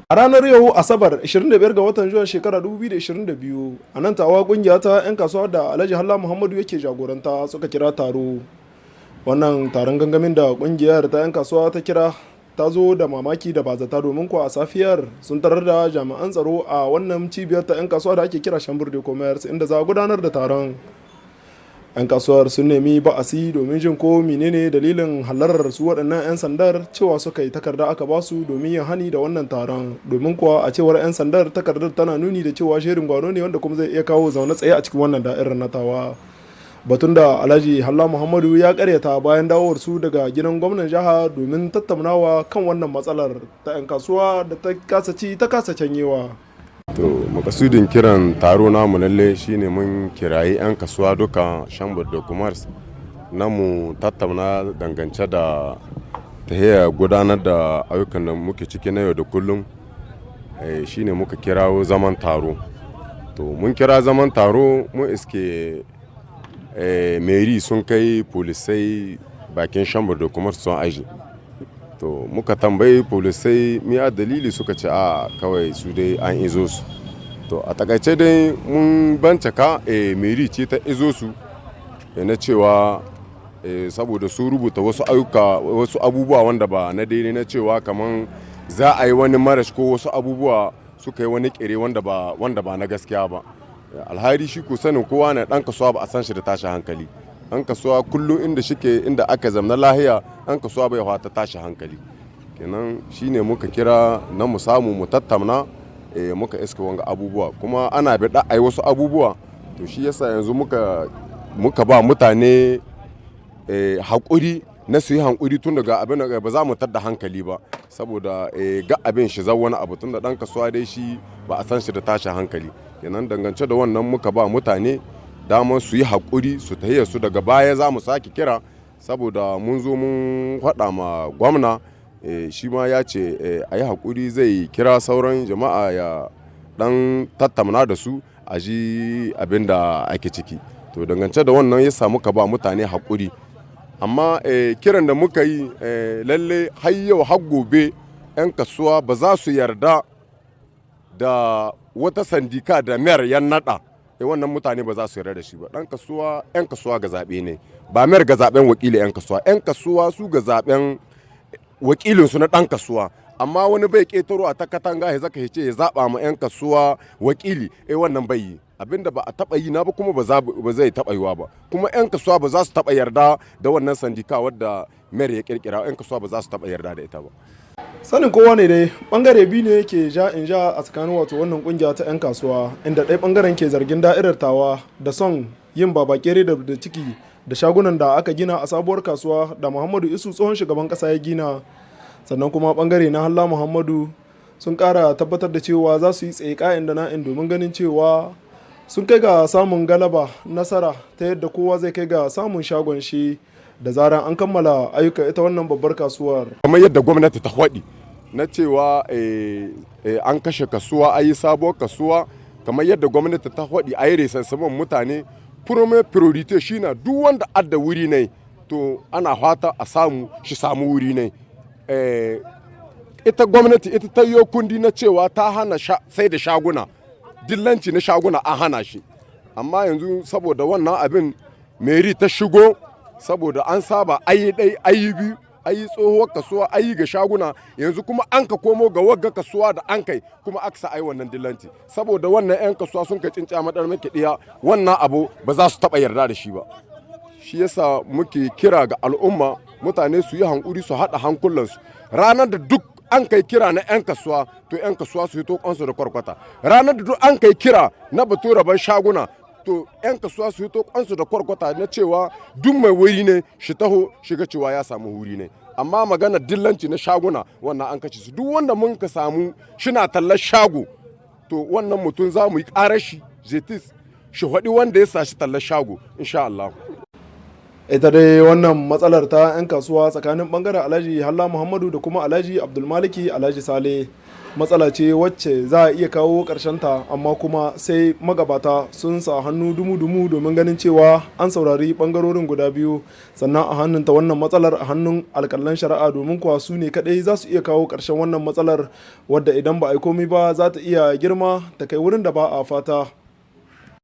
A ranar yau Asabar 25 ga watan Juwan shekara 2022, a nan Tawa, kungiya ta 'yan kasuwa da Alhaji Halla Muhammadu yake jagoranta suka kira taro. Wannan taron gangamin da kungiyar ta 'yan kasuwa ta kira ta zo da mamaki da bazata, domin kuwa a safiyar sun tarar da jami'an tsaro a wannan cibiyar ta 'yan kasuwa da ake kira Chambre de Commerce, inda za a gudanar da taron. 'Yan kasuwar sun nemi ba'asi domin jin ko menene dalilin halarar su waɗannan 'yan sandar. Cewa suka yi takarda aka ba su domin yin hani da wannan taron, domin kuwa a cewar 'yan sandar, takardar tana nuni da cewa jerin gwano ne wanda kuma zai iya kawo zaune tsaye a cikin wannan da'irar na Tawa, batun da Alhaji Halla Muhammadu ya karyata bayan dawowar su daga gidan gwamnan jiha domin tattaunawa kan wannan matsalar ta 'yan kasuwa da ta kasa ci ta kasa canyewa. To, makasudin kiran taro namu lalle shine mun kirayi 'yan kasuwa duka Chambre de Commerce na mu tattauna dangance da tahiyar gudanar da ayyukan da muke ciki na yau da kullum. Shine muka kirawo zaman taro. To, mun kira zaman taro, mun iske mairie sun kai polisai bakin Chambre de Commerce sun aje. To, muka tambayi polisai miya dalili, suka ce a kawai su dai an izo su. To, a takaice dai mun bincika, mairie ce ta izo su na cewa saboda su rubuta wasu ayyuka, wasu abubuwa wanda ba na daidai, na cewa kaman za a yi wani marche ko wasu abubuwa, suka yi wani kere wanda ba na gaskiya ba. Alhali shi ko sanin kowa na dan kasuwa ba a san shi da tashi hankali. An kasuwa kullum inda shike, inda aka zamna lahiya, an kasuwa bai fata tashi hankali. Kenan shine muka kira na mu samu mu tattauna. Muka iska wanga abubuwa kuma ana bi ai wasu abubuwa. To, shi yasa yanzu muka ba mutane haƙuri na su yi hankuri, tun daga abin da ba za mu tadda hankali ba, saboda ga abin shi zan wani abu, tun da dan kasuwa dai shi ba a san shi da tashin hankali. Kenan dangance da wannan muka ba mutane damar su yi haƙuri su tahiyar su. Daga baya za mu sake kira, saboda mun zo mun faɗa ma gwamna, shi ma ya ce a yi haƙuri, zai kira sauran jama'a ya ɗan tattamna da su a ji abin da ake ciki. To, dangance da wannan ya samu ka ba mutane haƙuri. Amma kiran da muka yi, lalle har yau har gobe 'yan kasuwa ba za su yarda da wata syndicat da maire ya naɗa. Wannan mutane ba za su yarda da shi ba. Dan kasuwa, 'yan kasuwa ga zaɓe ne, ba maire ga zaɓen wakili 'yan kasuwa. 'Yan kasuwa su ga zaɓen wakilinsu na ɗan kasuwa, amma wani bai ƙetaro a ta katanga ya zaka ce ya zaɓa ma 'yan kasuwa wakili. Wannan bai yi, abinda ba a taɓa yi na ba, kuma ba zai taɓa yiwa ba. Kuma 'yan kasuwa ba za su taɓa yarda da wannan syndicat wadda maire ya kirkira. 'Yan kasuwa ba za su taɓa yarda da ita ba. Sanin kowa ne dai, bangare biyu ne ke ja in ja a tsakanin wato wannan kungiya ta 'yan kasuwa, inda ɗaya bangaren ke zargin da'irar Tawa da son yin babakere da ciki da shagunan da aka gina a sabuwar kasuwa da Muhammadu Isu, tsohon shugaban kasa, ya gina. Sannan kuma bangare na Halla Muhammadu sun kara tabbatar da cewa za su yi tsaye ka'in da na'in domin ganin cewa sun kai ga samun galaba, nasara ta yadda kowa zai kai ga samun shagon shi da zaran an kammala ayyukan ita wannan babbar kasuwar. Kamar yadda gwamnati ta faɗi na cewa an kashe kasuwa, a yi sabuwar kasuwa, kamar yadda gwamnati ta faɗi, a yi recensement mutane. Première priorité shi na duk wanda adda wuri ne, to ana fata a samu shi samu wuri ne. Ita gwamnati ita ta yi kundi na cewa ta hana sai da shaguna, dillanci na shaguna an hana shi. Amma yanzu saboda wannan abin mairie ta shigo, saboda an saba ayi ɗai, ayi biyu, ayi tsohuwar kasuwa, ayi ga shaguna, yanzu kuma an ka komo ga wagga kasuwa da an kai kuma aka sa ayi wannan dillanci. Saboda wannan 'yan kasuwa sun ka cinca madar maki ɗiya, wannan abu ba za su taɓa yarda da shi ba. Shi yasa muke kira ga al'umma, mutane su yi hankuri, su haɗa hankulansu. Ranar da duk an kai kira na 'yan kasuwa, to 'yan kasuwa su hito kwansu da kwarkwata. Ranar da duk an kai kira na batu rabon shaguna, to 'yan kasuwa su hito kwansu da kwarkwata, na cewa duk mai wuri ne shi taho shiga cewa ya samu wuri ne. Amma magana dillanci na shaguna, wannan an kace su. Duk wanda mun ka samu shina tallar shago, to wannan mutum za mu yi ƙarar shi justice, shi haɗi wanda ya sashi tallar shago, insha Allah. Ita dai wannan matsalar ta 'yan kasuwa tsakanin bangaren Alhaji Halla Muhammadu da kuma Alhaji Abdulmaliki Alhaji Sale Matsala ce wacce za a iya kawo ta, amma kuma sai magabata sun sa hannu dumu-dumu domin ganin cewa an saurari bangarorin guda biyu, sannan a hannunta wannan matsalar a hannun alƙalan shari'a, domin kuwa su ne kaɗai za su iya kawo ƙarshen wannan matsalar, wadda idan ba a yi komai ba za ta iya girma ta kai wurin da ba a fata.